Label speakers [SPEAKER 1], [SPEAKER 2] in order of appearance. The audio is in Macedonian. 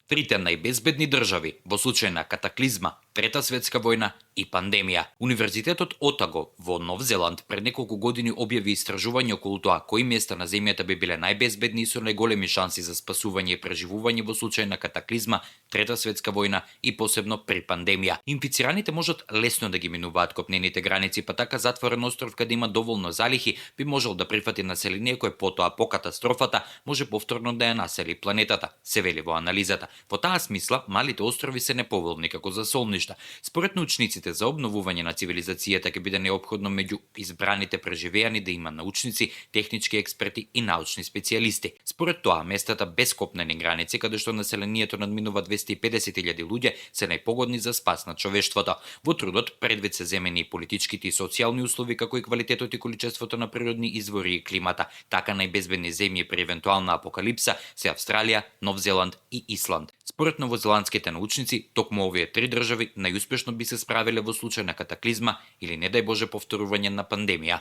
[SPEAKER 1] Трите најбезбедни држави во случај на катаклизма, Трета светска војна и пандемија. Универзитетот Отаго во Нов Зеланд пред неколку години објави истражување околу тоа кои места на земјата би биле најбезбедни и со најголеми шанси за спасување и преживување во случај на катаклизма, Трета светска војна и посебно при пандемија. Инфицираните можат лесно да ги минуваат копнените граници, па така затворен остров каде има доволно залихи би можел да прифати население кое потоа по катастрофата може повторно да ја насели планетата, се вели во анализата. Во таа смисла, малите острови се неповолни како за солништа. Според научниците, за обновување на цивилизацијата ќе биде неопходно меѓу избраните преживеани да има научници, технички експерти и научни специјалисти. Според тоа, местата без копнени граници, каде што населението надминува 250.000 луѓе, се најпогодни за спас на човештвото. Во трудот предвид се земени и политичките и социјални услови, како и квалитетот и количеството на природни извори и климата. Така најбезбедни земји при евентуална апокалипса се Австралија, Нов Зеланд и Исланд. Според новозеландските научници, токму овие три држави најуспешно би се справиле во случај на катаклизма или не дај Боже повторување на пандемија.